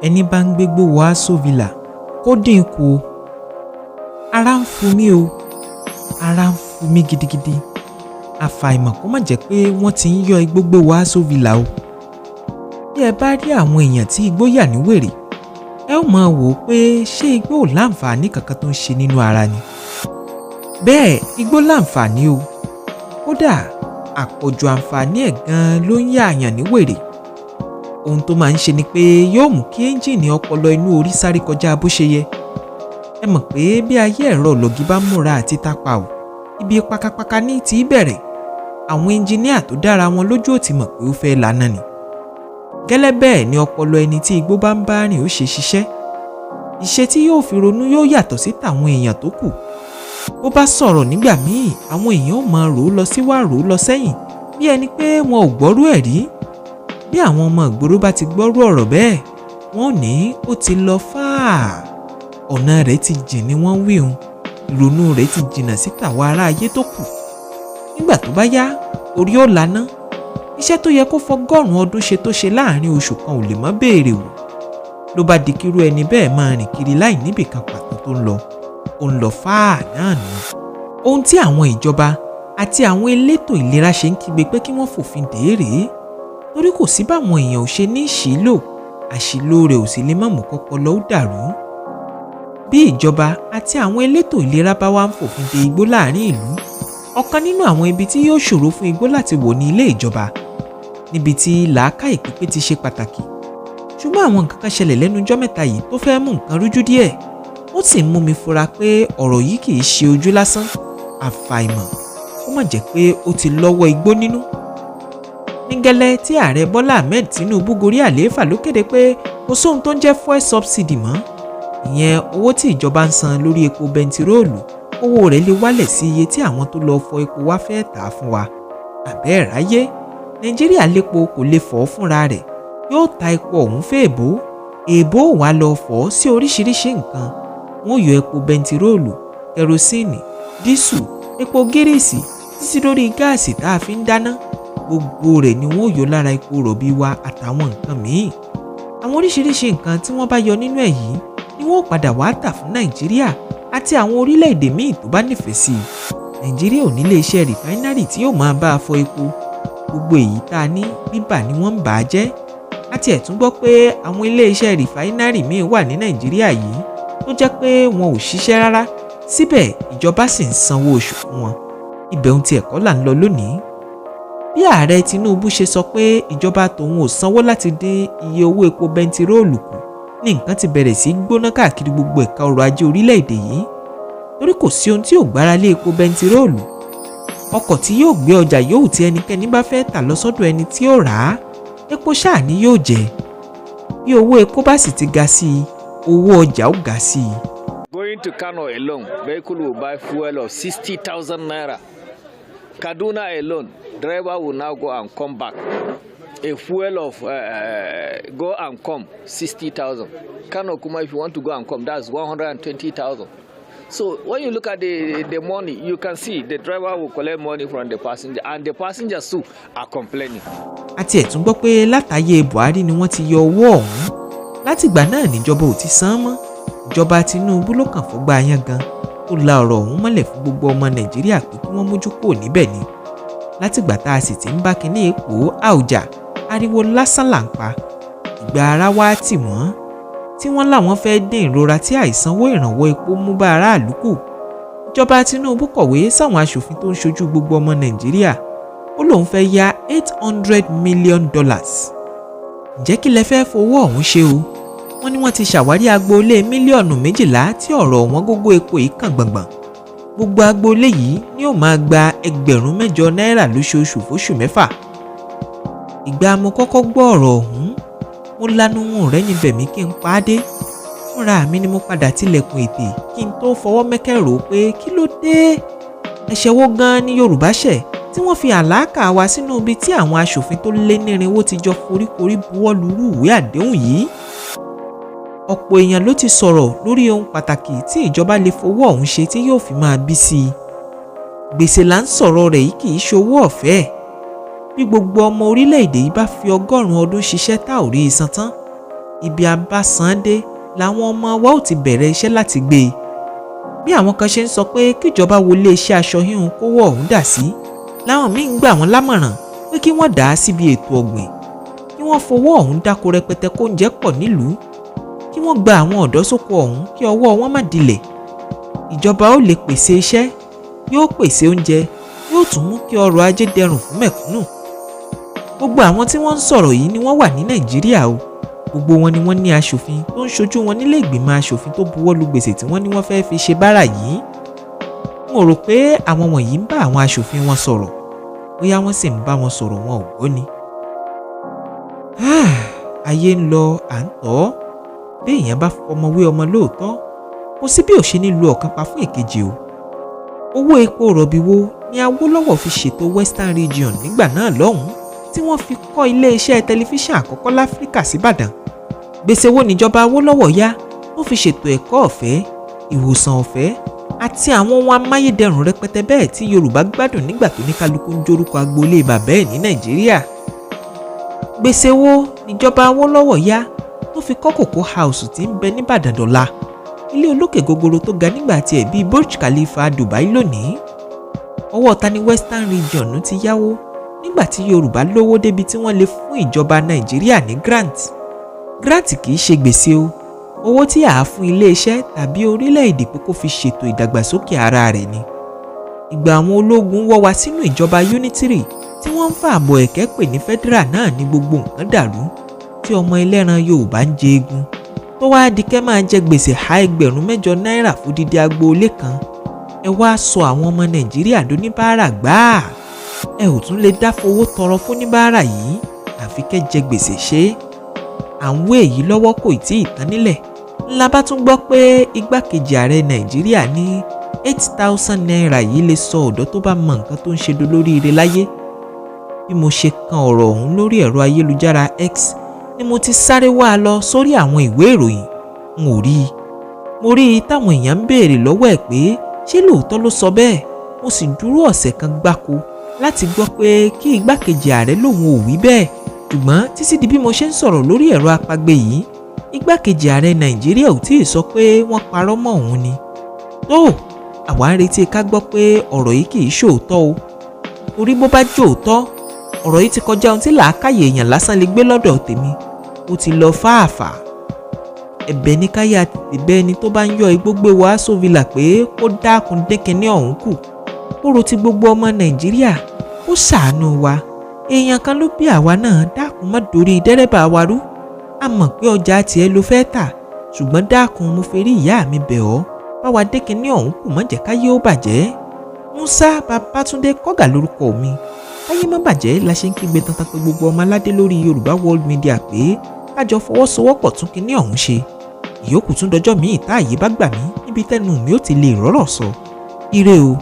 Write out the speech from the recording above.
Ẹni bá ń gbégbó wọ Aso Villa, kó dín kù o. Ara ń fu mí o, ara ń fu mí gidigidi. Àfàìmọ̀ kó má jẹ́ pé wọ́n ti ń yọ igbó gbé wọ Aso Villa o. Bí ẹ bá rí àwọn èèyàn tí igbó yà ní wèrè, ẹ ó máa wò ó pé ṣé igbó ò láǹfààní kankan tó ń ṣe nínú ara ni. Bẹ́ẹ̀, igbó láǹfààní o. Kódà, àpọ̀jù àǹfààní ẹ̀ gan-an ló ń yà àyàn ní wèrè. Ohun tó máa ń ṣe ni pé yóò mú kí ẹ́ńjìnì ọpọlọ inú orí sáré kọjá bó ṣe yẹ. Ẹ mọ̀ pé bí ayé ẹ̀rọ ọlọ́gì bá múra àti tapa ò, ibi pakapaka ní tí í bẹ̀rẹ̀. Àwọn ẹnjiníà tó dára wọn lójú ò ti mọ̀ pé ó fẹ́ lana ni. Gẹ́lẹ́ bẹ́ẹ̀ ni ọpọlọ ẹni tí igbó bá ń bá rìn ó ṣe ṣiṣẹ́. Ìṣe tí yóò fi ronú yóò yàtọ̀ sí tàwọn èèyàn tó kù. Bó bá sọ̀rọ̀ nígbà míì, àwọn èèyàn ó máa rò ó lọ síwá, rò ó lọ sẹ́yìn, bí ẹni pé wọn ò gbọ́rú ẹ̀ rí. Bí àwọn ọmọ ìgboro bá ti gbọ́rú ọ̀rọ̀ bẹ́ẹ̀, wọ́n ò ní ó ti lọ fáà. Ọ̀nà rẹ̀ ti jìn ni wọ́n wí hun. Ìrònú rẹ̀ ti jìnnà sí tàwa ará ayé tó kù. Nígbà tó bá yá, orí ó laná. Iṣẹ́ tó yẹ kó fọgọ́rùn-ún ọdún ṣe tó ṣe láàrin oṣù kan ò lè mọ́ béèrè wò. Ló bá di kírú ẹni bẹ́ẹ̀ máa rìn kiri láì níbì kan pàtó tó ń lọ. Ó ń lọ fáà náà nù. Ohun tí àwọn ìjọba àti àwọn elétò ìlera ṣe ń kígbe pé kí wọ́n fòfin dè é rèé, torí kò sí báwọn èèyàn ò ṣe ní ṣìílò, àṣìlò rẹ̀ ò sì lè má mú kọ́pọlọ ó dàrú. Bí ìjọba àti àwọn elétò ìlera bá wá ń fòfin de igbó láàrin ìlú, ọ̀kan nínú àwọn ibi tí yóò ṣòro fún igbó láti wọ̀ ní ilé ìjọba, níbi tí làákàyè pípé ti ṣe pàtàkì. Ṣùgbọ́n àwọn nǹkan kan ṣẹlẹ̀ lẹ́nu ọjọ́ mẹ́ta yìí tó fẹ́ mú nǹkan rújú díẹ̀. Ó sì ń mú mi fura pé ọ̀rọ̀ yìí kì í ṣe ojú lásán. Àfàìmọ̀ kó má jẹ́ pé ó ti lọ́wọ́ igbó nínú. Ní gẹ́lẹ́ tí Ààrẹ Bọ́lá Ahmed Tinubu gorí àlééfà ló kéde pé kò sóhun tó ń jẹ́ fuel subsidy mọ́, ìyẹn owó tí ìjọba ń san lórí epo bẹntiróòlù. Owó rẹ̀ lè wálẹ̀ sí iye tí àwọn tó lọ fọ epo wá fẹ́ tà á fún wa. Àbẹ́ ráyé, Nàìjíríà lépo, kò lè fọ́ fúnra rẹ̀. Yóò ta epo ọ̀hún fèèbó, èèbó wàá lọ fọ́ sí oríṣiríṣi nǹkan. Wọ́n yọ epo bẹntiróòlù, kẹrosíìnì, dísù, epo gíríìsì, títí lórí gáàsì tá a fi ń dáná, gbogbo rẹ̀ ni wọ́n yọ lára epo rọ̀bì wa àtàwọn nǹkan míì. Àwọn oríṣiríṣi nǹkan tí wọ́n bá yọ nínú ẹ̀ yìí ni wọ́n padà wá tà fún Nàìjíríà àti àwọn orílẹ̀-èdè míì tó bá nífẹ̀ẹ́ sí i. Nàìjíríà ò ní iléeṣẹ́ refinery tí yóò máa bá a fọ epo. Gbogbo èyí tá a ní, bíbà ni wọ́n ń bà á jẹ́. Àti ẹ̀ tún gbọ́ pé àwọn iléeṣẹ́ refinery míì wà ní Nàìjíríà yìí tó jẹ́ pé wọn ò ṣiṣẹ́ rárá, síbẹ̀ ìjọba sì ń sanwó oṣù fún wọn. Ibẹ̀ ohun tí ẹ̀kọ́ là ń lọ lónìí. Bí Ààrẹ Tinubu ṣe sọ pé ìjọba tòun ò sanwó láti dín iye owó epo bẹntiróòlù kù ní nǹkan ti bẹ̀rẹ̀ sí gbóná káàkiri gbogbo ẹ̀ka ọrọ̀ ajé orílẹ̀-èdè yìí, torí kò sí ohun tí ò gbára lé epo bẹntiróòlù. Ọkọ̀ tí yóò gbé ọjà yòówù tí ẹnikẹ́ni bá fẹ́ tà lọ sọ́dọ̀ ẹni tí ó rà á, epo ṣáà ni yóò jẹ́. Bí owó epo bá sì ti ga sí i, owó ọjà ó ga sí i. Going to Kano alone, vehicle will buy fuel of 60,000 naira. Kaduna alone, driver will now go and come back. A fuel of go and come, 60,000. Kano kuma, if you want to go and come, that's 120,000. So when you look at the money, you can see the driver will collect money from the passenger, and the passengers too are complaining. Àti ẹ̀ tún gbọ́ pé látàyè Buhari ni wọ́n ti yọ owó ọ̀hún. Látìgbà náà níjọba ò ti san án mọ́. Ìjọba Tinubu ló kàn fọ́gbà yán gan tó la ọ̀rọ̀ ọ̀hún mọ́lẹ̀ fún gbogbo ọmọ Nàìjíríà pé kí wọ́n mójú kúrò níbẹ̀ ni. Látìgbà tá a sì ti ń bá kinní ipò àwùjà, ariwo lásán là ń pa. Ìgbà ara wá tì wọ́n tí wọ́n láwọn fẹ́ dín ìrora tí àìsanwó ìrànwọ́ epo mú bá aráàlú kù, ìjọba Tinubu kọ̀wé sáwọn aṣòfin tó ń ṣojú gbogbo ọmọ Nàìjíríà. Ó lóun fẹ́ yá $800 million. Ǹjẹ́ kí lẹ fẹ́ fowó ọ̀hún ṣe o? Wọ́n ní wọ́n ti ṣàwárí agboolé mílíọ̀nù 12 tí ọ̀rọ̀ ọ̀wọ́n gógó epo yìí kàn gbọ̀ngbọ̀n. Gbogbo agboolé yìí ni ó máa gba 8,000 náírà lóṣooṣù fóṣù 6. Ìgbà mo kọ́kọ́ gbọ́ ọ̀rọ̀ ọ̀hún, mo lanu wọn rẹ́ níbẹ̀ mí kí n pa á dé. Fúnra mi ni mo padà tilẹ̀kùn ètè kí n tó fọwọ́ mẹ́kẹ́ rò ó pé kí ló dé? Ẹ̀ṣẹ̀ wo gan-an ni Yorùbá ṣẹ̀ tí wọ́n fi àlàkà wa sínú ibi tí àwọn aṣòfin tó lé nírinwó ti jọ foríkorí buwọ́ lurú ìwé àdéhùn yìí? Ọ̀pọ̀ èèyàn ló ti sọ̀rọ̀ lórí ohun pàtàkì tí ìjọba lè fowó ọ̀hún ṣe tí yóò fi máa bí sí i. Gbèsè là ń sọ̀rọ̀ rẹ̀ yìí, kì í ṣe owó ọ̀fẹ́. Bí gbogbo ọmọ orílẹ̀-èdè yìí bá fi 100 ọdún ṣiṣẹ́ tá ò rí i san tán. Ibi abásán dé làwọn ọmọ wa ò ti bẹ̀rẹ̀ iṣẹ́ láti gbé e. Bí àwọn kan ṣe ń sọ pé kíjọba wo iléeṣẹ́ aṣọ híhun kówó ọ̀hún dà sí, làwọn míín ń gbà wọ́n lámọ̀ràn pé kí wọ́n dà á síbi ètò ọ̀gbìn, kí wọ́n fowó ọ̀hún dáko rẹpẹtẹ kóúnjẹ pọ̀ nílùú, kí wọ́n gba àwọn ọ̀dọ́ sóko ọ̀hún kí ọwọ́ wọn má dilẹ̀. Ìjọba ó lè pèsè iṣẹ́, yóò pèsè oúnjẹ, yóò tún mú kí ọrọ̀ ajé dẹrùn fún mẹ̀kúnnù. Gbogbo àwọn tí wọ́n ń sọ̀rọ̀ yìí ni wọ́n wà ní Nàìjíríà o. Gbogbo wọn ni wọ́n ní aṣòfin tó ń ṣojú wọn nílé ìgbìmọ̀ aṣòfin tó buwọ́ lu gbèsè tí wọ́n ní wọ́n fẹ́ẹ́ fi ṣe báárà yìí. N ò rò pé àwọn wọ̀nyí ń bá àwọn aṣòfin wọn sọ̀rọ̀. Bóyá wọ́n sì ń bá wọn sọ̀rọ̀, wọn ò gbọ́ ni. Ayé ń lọ, à ń tọ́. Bí èèyàn bá fọmọ wé ọmọ lóòótọ́, kò sí bí ò ṣe ní lu ọ̀kan pa fún èkejì o. Owó epo rọ̀bì wo ni Awólọ́wọ̀ fi ṣètò Western Region nígbà náà lọ́hùn-ún tí wọ́n fi kọ́ iléeṣẹ́ tẹlifíṣàn àkọ́kọ́ láfíríkà síbàdàn? Gbèsè wo níjọba Awólọ́wọ̀ yá tó fi ṣètò ẹ̀kọ́ ọ̀fẹ́, ìwòsàn ọ̀fẹ́ àti àwọn ohun amáyédẹrùn rẹpẹtẹ bẹ́ẹ̀ tí Yorùbá gbádùn nígbà tó ní kálukú ń jórúkọ agboolé bàbá ẹ̀ ní Nàìjíríà? Gbèsè wo níjọba Awólọ́wọ̀ yá tó fi kọ́ Cocoa House tí ń bẹ nìbàdàn dọ̀la, ilé olókè gogoro tó ga nígbà tiẹ̀ bíi Burj Khalifa Dubai lónìí? Ọwọ́ ta ni Western Region ti yáwó nígbà tí Yorùbá lówó débi tí wọ́n lè fún ìjọba Nàìjíríà ní grant? Grant kì í ṣe gbèsè o. Owó tí a fún iléeṣẹ́ tàbí orílẹ̀-èdè pé kó fi ṣètò ìdàgbàsókè ara rẹ̀ ni. Ìgbà àwọn ológun wọ́ wa sínú ìjọba unitary tí wọ́n ń fààbọ̀ ẹ̀kẹ́ pè ní federal náà ní gbogbo nǹkan dàrú, tí ọmọ ẹlẹ́ran Yorùbá ń jẹ eegun, tó wáá di kẹ́ máa jẹ gbèsè há 8,000 náírà fódìdí agboolé kan. Ẹ wá sọ àwọn ọmọ Nàìjíríà dóníbàárà gbáà. Ẹ ò tún lè dá fowó tọrọ fóníbàárà yìí, àfi kẹ́ jẹ gbèsè. Ṣe à ń wé èyí lọ́wọ́, kò tí ì tán nílẹ̀ ńlá bá tún gbọ́ pé igbákejì ààrẹ Nàìjíríà ní ₦8,000 yìí lè sọ ọ̀dọ́ tó bá mọ nǹkan tó ń ṣe dolóríire láyé. Bí mo ṣe kan ọ̀rọ̀ ọ̀hún lórí ẹ̀rọ ayélujára X ni mo ti sáré wá a lọ sórí àwọn ìwé ìròyìn. N ò rí i. Mo rí i táwọn èèyàn ń béèrè lọ́wọ́ ẹ̀ pé ṣé lóòótọ́ ló sọ bẹ́ẹ̀. Mo sì dúró ọ̀sẹ̀ kan gbáko láti gbọ́ pé kí igbákejì ààrẹ lòun ò wí bẹ́ẹ̀, ṣùgbọ́n títí di bí mo ṣe ń sọ̀rọ̀ lórí ẹ̀rọ apagbè yìí, igbákejì ààrẹ Nàìjíríà ò tí ì sọ pé wọ́n parọ́ mọ́ òun ni. Tó àwa ń retí ká gbọ́ pé ọ̀rọ̀ yìí kì í ṣòótọ́ o, torí bó bá jòótọ́, ọ̀rọ̀ yìí ti kọjá ohun tí làákàyè èèyàn lásán lè gbé lọ́dọ̀ tèmi. Ó ti lọ fáàfà. Ẹ̀bẹ̀ ní káyà tètè bẹ́ ẹni tó bá ń yọ igbó gbé wọ Aso Villa pé kó dákun dín kinní ọ̀hún kù, kó ro ti gbogbo ọmọ Nàìjíríà, kó ṣàánú wa. Èèyàn kan ló bí àwa náà. Dákun, má dorí dẹ́rẹ́bà wa rú. A mọ̀ pé ọjà tiẹ̀ ló fẹ́ tà, ṣùgbọ́n dákun, mo fi rí ìyá mi bẹ̀ ọ́, báwa dín kinní ọ̀hún kù, má jẹ́ káyé ó bàjẹ́. Musa Babátúndé Kọ́gà lórúkọ mi. Káyé má bàjẹ́ la ṣe ń kígbe tantan pé gbogbo ọmọ aládé lórí Yorùbá World Media pé kájọ fọwọ́sowọ́pọ̀ tún kinní ọ̀hún ṣe. Ìyókù tún dọjọ́ míì tá àyè bá gbà mí níbi tẹ́nu mi ó ti lè rọ́rọ̀ sọ. Ire o.